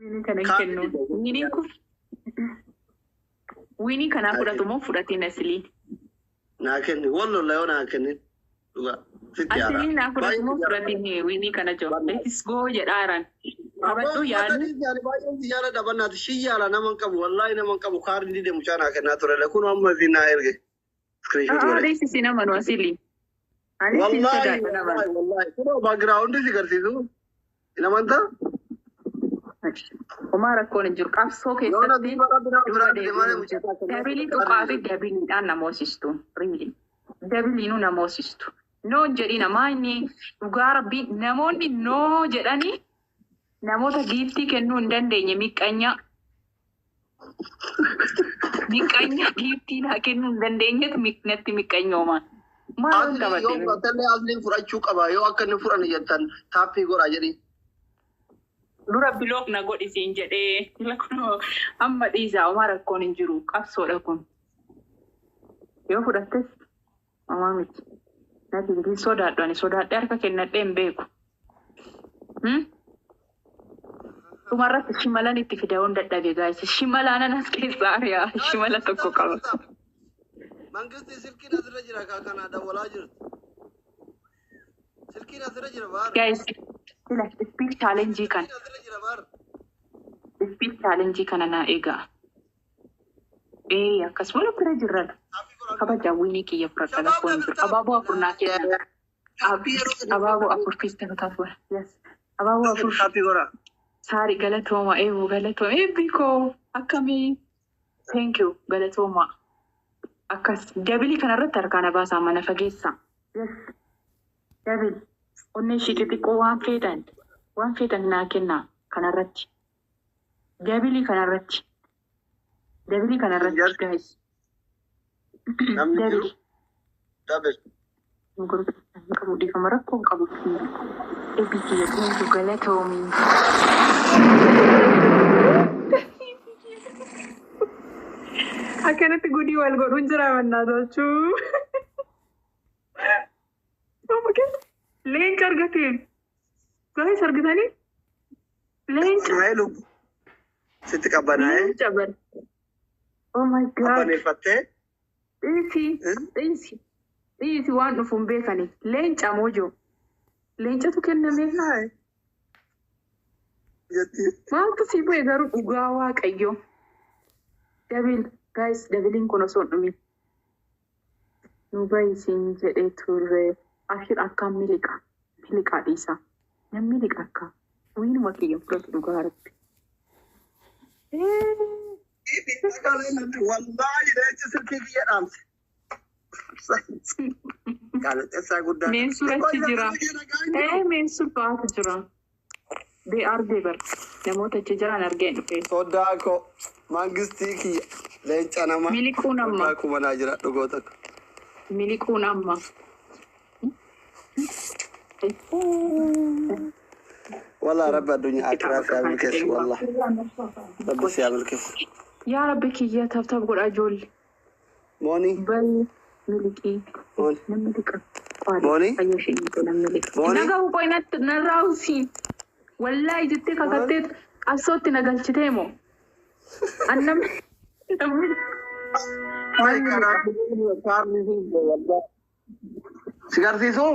Winii kana hin kennu. Winiin kun winii kanaa fudhatu moo fudhatiin asilii? Naa kenni. Wal lolla yoo naa kennin. Dhugaa. Sitti aara. Asilii naa fudhatu moo Baay'ee fudhatiin winii kana jiru? Let's go jedhaaran. Qabadhu yaalu. Baay'een si jaaladha bannaati. Shi yaala nama hin qabu. Wallaahi nama hin qabu. Kaardi dide mucaa naa kennaa ture. Kun amma isin naa erge. Screenshot Aa godhe. deessisi nama nu asilii. Anis hin Wallaahi sodaadhu nama. wallaahi wallaahi. Kunoo background si garsiisu. Hin amantaa? Homaa rakkoon hin jiru. Qabsoo Yoo na keessatti duuba rabbi nama dura biraa dide malee deebiin hin mucaa jiru. naa kennaa Dabilii ture. tuqaa fi dabiliidhaan nama hoosistu. Really. Dabiliinuu nama hoosistu. No hin jedhina maa inni dhugaa rabbii namoonni no jedhanii namoota giiftii kennuu hin dandeenye miqqanyaa. Miqqanyaa giiftii naa kennuu hin dandeenyetu natti miqqanyoomaan. Maal Asli yoo qabadde? fudhatellee asliin fudhachuu qaba. Yoo akka inni fudhanne jettan taappii godhaa jedhi. Dura block na godhi siin jedhee kunoo amma dhiisaa homaa rakkoon hin jiru qabsoodha kun. Yoo fudhattes homaa miti. Natti hin sodaadhu ani sodaadhee harka kennadhee hin beeku. Hmm? Dhumarratti shimalan itti fida'uun dadhabe guys. Shimalaanan as keessaa ari'a. Shimala tokko qaba. Mangisti silkiin asirra jira kaa kana dawwalaa jirtu. Silkiin asirra jira baar. Guys, sila speed challenge kana. Silkiin asirra jira baar. Speed challenge kana naa eegaa. Ee akkasuma bira jirra. Taappii godhaa. Kabaja winii kiyya fudhadha Shabaab rakkoon hin jiru. double tap. Abaaboo afur naa kenna. Taappii yeroo sadii Abaaboo afur fiista taatu. Yes. Abaaboo afur. taappii godhaa. Saari galatooma eeboo galatooma eebbi koo akkamii. Thank you galatooma. Akkas dabilii kanarratti harkaan baasaa mana fageessa. Yes. Double. Onnee ishii xixiqqoo waan feetan naa kennaa kanarratti. Dabilii kanarratti. Dabilii kanarratti guys. Namni jiru Dabilii. Double. Qabu dhiifama rakkoo hin qabu. Eebbi kiyya thank you galatoomii. Akkanatti gudii wal godhuun jira mannaa tolchuu. Leenca argate. Guys argitanii? Leenca. Ismaa'eel sitti qabbanaa'ee Leenca bar. Oh my God. qabbaneeffattee. Dhiisi. Dhiisi. Dhiisi waan dhufu hin beekani. Leenca mojo. Leencatu kenname. Jetti. Maaltu si bu'e garuu dhugaa waaqayyo. Double. Guys dabiliin kun osoo hin dhumin. Nu bayi siin jedhee turre. Ashir akkaan miliqa. Miliqaa dhiisa. Namni miliqa akka. Wiinuma kiyya fudhatu dhugaa rabbi. Wallaahi leenci silkii kiyya dhaamse. Gaazexeessaa guddaa. Meensur achi jira. Ee meensur ba'aatu jira. Bee argee bar. Namoota achi jiran argee dhufe. Sodaa koo mangistii kiyya leenca nama. Miliquun amma. Waggaa kumanaa jira dhugoo tokko. Miliquun amma. Wallah rabbi addunyaa akiraa si haa milkeessu wallah. Rabbi si haa milkeessu. Yaa rabbi kiyya tap tap godhaa ijoollee. Mooni. Bayi miliqii. Mooni. Namni liqa. Mooni? Fayyoo ishee hin namni liqa. Mooni? Naga qoy narraa usiin. Wallaahi jettee kakattee qabsootti na galchitee moo? Annam namni Ay karaa Si garsiisuu?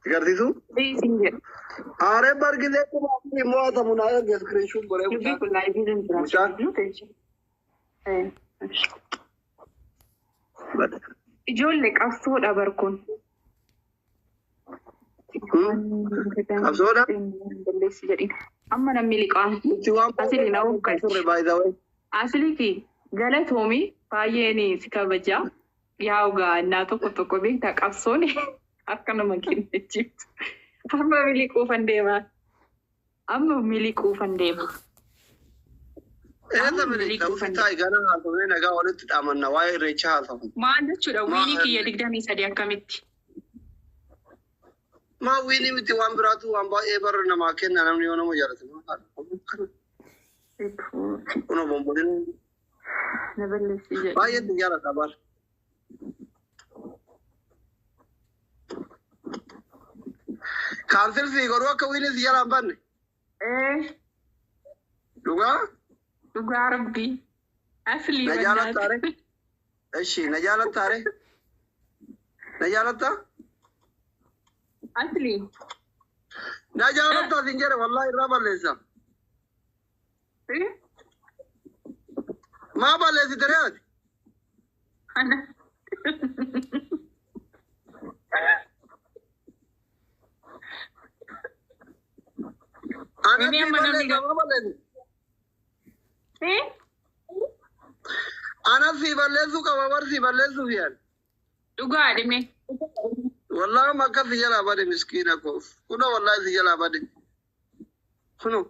Si garsiisuu? Dhiisin jedhu. Haaree bargilee kuma afurii mo'atamu naa erge screenshot godhee Dubbii mucaan. kun live hin jira. Mucaan. Eh, Ijoollee qabsoodha bar kun. Qabsoodha? Balleessi jedhin. Amma namni liqaa. Nuti waan Asili na hoggalchi. turre by the way. Asiliiti galatoomi baay'een si kabaja. Yaa ogaa tokko tokko beektaa qabsoon akka nama kennachiiftu. Amma miliquufan deema. Amma miliquufan deema. Eessa miliqxa? Uffata gana haasofnee nagaa walitti dhaamanna waa'ee irreechaa haasofna. Maal jechuudha winii kiyya 23 akkamitti? Maa winii miti waan biraatu waan baay'ee barra namaa kenna namni yoo nama jaalate. Kun bomboliin Na balleessi jedhe. baay'ee itti jaalladha bara. Cancel si godhuu akka winii si jalaan banne. Ee. Dhugaa? Dhugaa Rabbii. Aslii Na jaalattaa bannaati. ree? Eshi na jaalattaa ree? Na jaalattaa? Aslii. Na jaalattaa sin jedhe wallahi irraa balleessa. Maa balleessite ree ati? Ana. Anatti Mimi amma namni balleessa maa balleessite? Eh? Anas si balleessuu qaba bar si balleessuuf yaal. Dhugaa dhime. Wallahi amma akkas si jalaa bade miskiina koo. Kunoo wallahi si jalaa bade. Kunoo.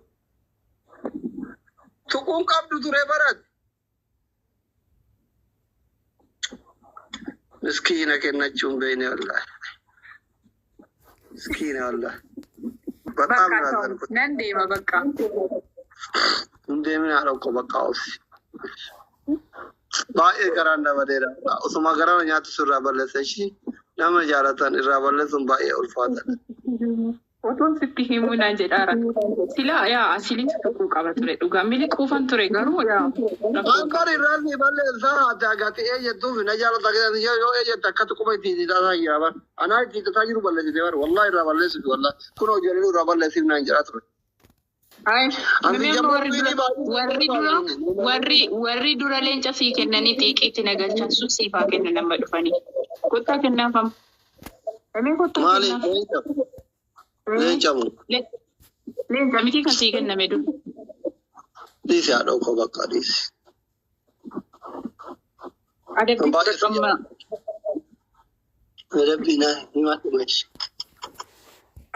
Tuquun qabdu ture barat. Miskiina kennachuun beekne wallahi. Miskiina wallahi. Bataam Bakka ta'u. naazan Nan deema bakka. Hin deemin haadha koo bakka obsi. Baay'ee garaan dabadeera. Osuma garaan nyaatu sirraa balleessa ishii nama jaalatan irraa balleessuun baay'ee ulfaataadha. Otoon sitti himuu naan jedhaara. Silaa yaa asiliitu tuquu qaba ture dhugaa. Miliquufan ture garuu yaa rakkoo Waan qaba. irraa si balleessaa haati agati ee jettuuf na jaalata yoo ee jette akkatti quba itti hidhataa jira bar. Anaa itti hidhataa jiru balleessite bar. Wallahi irraa balleessiti wallahi. Kun ijoolleen irraa balleessiif naan jedhaa ture. Ay, Anti mimi amma jaboo warri dura fiilii baay'ee warri dura warri warri dura leenca sii kennanii xiiqiitti na galchan sun siif haa kennan amma dhufanii. Kottaa kennaafam. Emee kottaa Maali kennaaf. leenca leenca moo Leenca miti kan sii kenname dur. Dhiisi haadha koo bakka dhiisi. Adabbii Baay'ee si fudhadhu amma. jaalladha. Adabbii naa himadhu meeshi.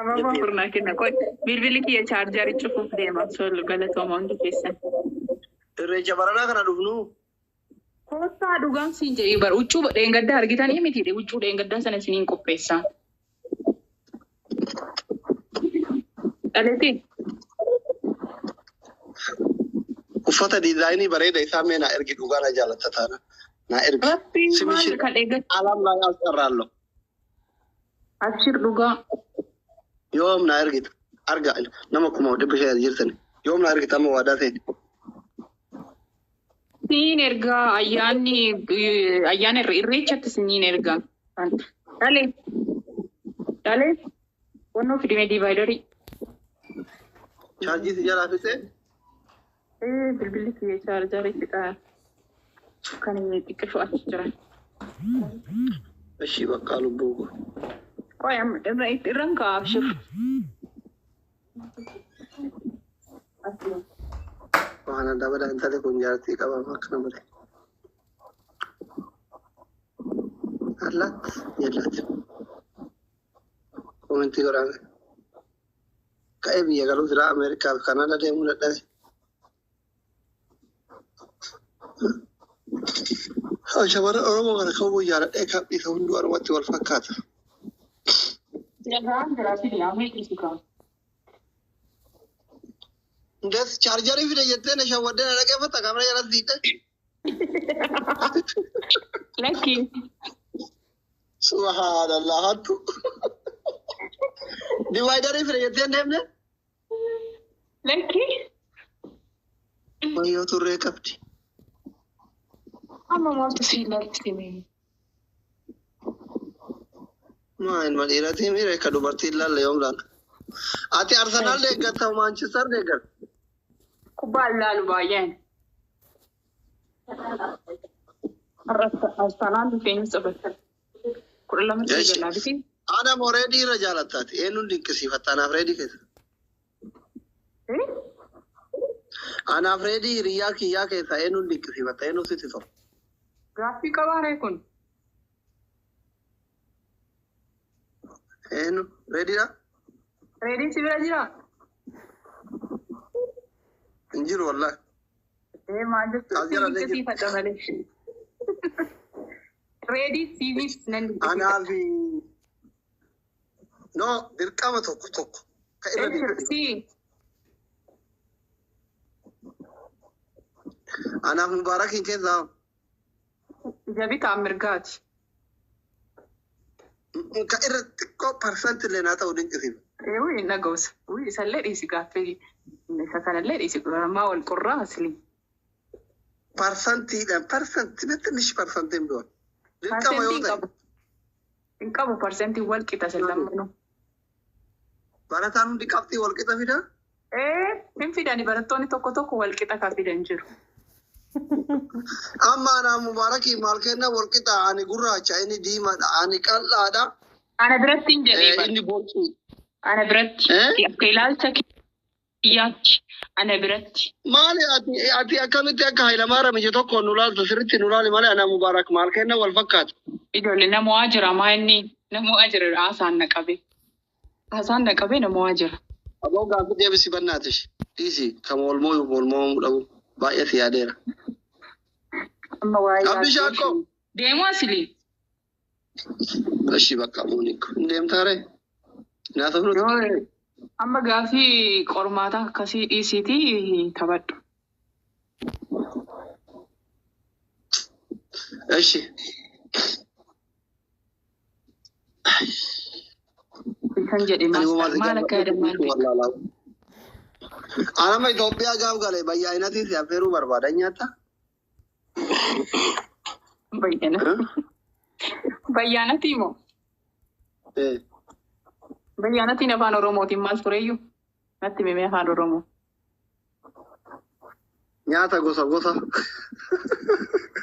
Abaaboo afur naa kenna. Qoy bilbilli kiyya chaarjarii cufuuf deema. Sol galatooma hundi keessan. Irreecha baranaa kana dhufnu. Kottaa dhugaan siin jedhee bara huccuu dheengaddaa argitanii miti huccuu dheengaddaa sana isiniin qopheessa. Dhaleetii. Uffata diizaayinii bareeda isaa mee naa ergi dhugaa na jaalatta taana. Naa ergi. Rabbii maal Simishii kan eeggattu alam laa asxarraallo. Abshir dhugaa. Yoom naa ergita? Arga nama 500,000 jirtani. Yoom naa ergita amma waadaa seeni? Siin ergaa ayyaanni ayyaana irreechatti siniin ergaa. Dhalee. Dhalee. Wannoo fidime diivaayidarii. Chaarjii si jalaa fixee? Ee bilbilli kiyya chaarjarii fixaa. Kan inni xiqqishu achi jira. Ishii bakka lubbuu koo. Qoy amma irra irran ka'a abshir. Waan adda badaa intalli kun jaartii qaba akkana malee. Allaatti jellaatti. Komentii godhame. Ka'ee biyya galuu jira Ameerikaa fi Kanaada deemuu dadhabe. Shamarran Oromoo kana kamuu jaaladhee kam dhiisa hunduu anumatti wal fakkaata. Dhagaan jira fidi amma hiikisu ka'a. Indes chaarjarii fide jettee na shawwaddee na dhaqeeffatta kaamera jala siidhe. Lakki. Subhaanallah hattu. Diivaayidarii fide jettee hin deemne? Lakki. Wayyoo turree qabdi. Amma maaltu si ilaalchise? Maa ilma dhiiratii miira akka dubartii ilaalle yoom laala? Ati Arsenaal deeggarta Maanchister deeggarta? Kubbaa ilaalu baay'een. Arsenaal dhufeenyus taphatan. 12tti Eeshi. eegalaa biti. Ana moo reedii irra jaalattaati? Eenyuun dinqisiifatta? Anaaf reedii keessa. Anaaf reedii hiriyyaa kiyyaa keessaa eenyuun dinqisiifatta? Eenyuun sitti tola? Gaaffii qabaaree kun. Eenyu? Reediidha? Reediin si bira jiraa? Hin jiru wallahi. Ee maal jettu As si jala illee jiru. dinqisiifadha malee. Reedii siifis nan dinqisiifadha. Anaaf no dirqama tokko tokko ka irra dinqisiifadha. Si Anaaf Mubaarakiin keessaa ija bitaa mirgaati. ka irra xiqqoo parsanti illee naa ta'u dinqisiifa. Ee wii na gausa. Wii isallee dhiisi gaaffii Isa kanallee dhiisi maa wal qorraa asli. Parsantiidhaan parsantii ትንሽ parsantiin ቢሆን dirqama yoo Parsentiin ta'e qabu. Hin qabu parsentiin wal qixa sillammanuu. Barataan hundi qabxii wal qixa fida. Ee hin fidani barattoonni tokko tokko wal qixa kan fidan jiru. Amma anaa Mubaarakii maal kenna wal qixa ani gurraacha inni diimaadha ani qal'aadha Ana biratti hin jedhee bara. Inni boccii. Ana biratti akka ilaalcha kiyyaatti ana biratti. Maali ati akkamitti akka Hayilamaariyaam ija tokkoon nu laalta sirriitti nu laali malee anaa Mubaarak maal kenna wal fakkaata. Ijoollee nama waa jira maa inni nama waa jira haasaan na qabe. Haasaan na qabe nama waa jira. Aboo gaaffii deebisi bannaatish. Dhiisi kan wal mooyuuf wal mo'amuu dhabu baay'ee si yaadeera. Amma waa'ee Abdii Shaakkoo. Deemu asli. Ishi bakka muunik. Hin deemtaare? Nyaata fudhatu. Yoo amma gaaffii qormaataa akkasii dhiisiitii taphadhu. Ishi. Kan jedhe Ani maal maal akka jedhan maal beeku. wallaalaa. Anama Itoophiyaa gaaf gale bayyaa'inatiin si affeeruu barbaada nyaata. Bayyana. Bayyaanatii moo? Bayyaanatiin afaan Oromootiin maal tureyyuu? Natti himee afaan Oromoo. Nyaata gosa gosa.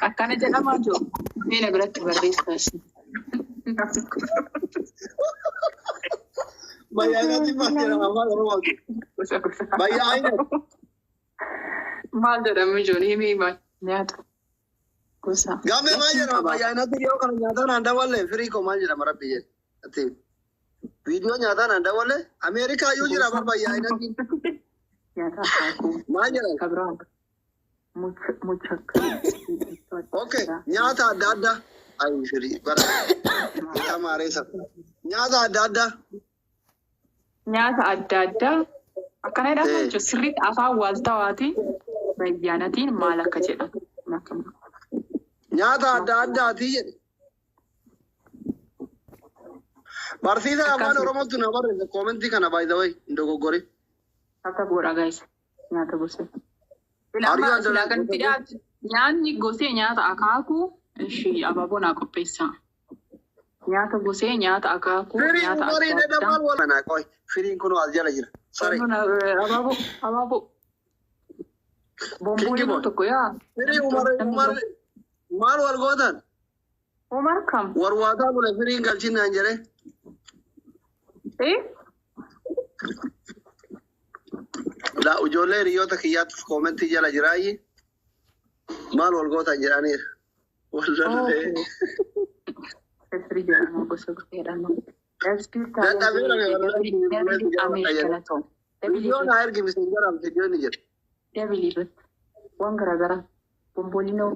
Akkana jedhamaa jiru. Mee na biratti barreessaas. Bayyaa'inatiin maal jedhama afaan Oromootiin? Gosa gosa. Bayyaa'ina. Maal jedhamu jiru himii maal nyaata gosa. Gammee maal jedhama bayyaa'inatiin yoo kana nyaataan aan daballe firii koo maal jedhama rabbi jedhe. Ati viidiyoo nyaataan aan daballe Ameerikaa iyyuu jira bar bayyaa'inatiin. Nyaata akaakuu Maal jedhama? kabiraan mucha. Okay, nyaata adda addaa. Ayi firii bara. Tamaareessa. Nyaata adda addaa. Nyaata adda addaa akkana jedhama jechuun sirriitti afaan waaltawaatiin bayyaanatiin maal akka jedhamu. Nyaata adda addaatii jedhe. Barsiisaa afaan Akkasuma. Oromootti na barreesse koomentii kana by the way hin dogoggore. Akka godha gaayis nyaata gosee. Are you Silaa kan itti dhiyaatu nyaanni gosee nyaata akaakuu ishii abaaboo naa qopheessa. Nyaata gosee nyaata akaakuu Firiin nyaata umarii adda addaa. maal wal manaa qoy firiin kun as jala jira. Sorry. Abaaboo abaaboo. Kingi Bomboon boy. tokko yaa. Firii umar umar maal wal gootan? Umar kam? Warwaataa bule firiin galchinaan jedhe. Eh? La ijoollee hiriyoota kiyyaatti koomentii jala jiraayyi. Maal wal gootan jedhaniira. Wal lollee. Firii jedhama gosa goseedhaan. Dadhabeera Viidiyoo naa ergi miseenjaraaf viidiyoo ni jedha. Dabilii irratti waan garaagaraa bombolinoo.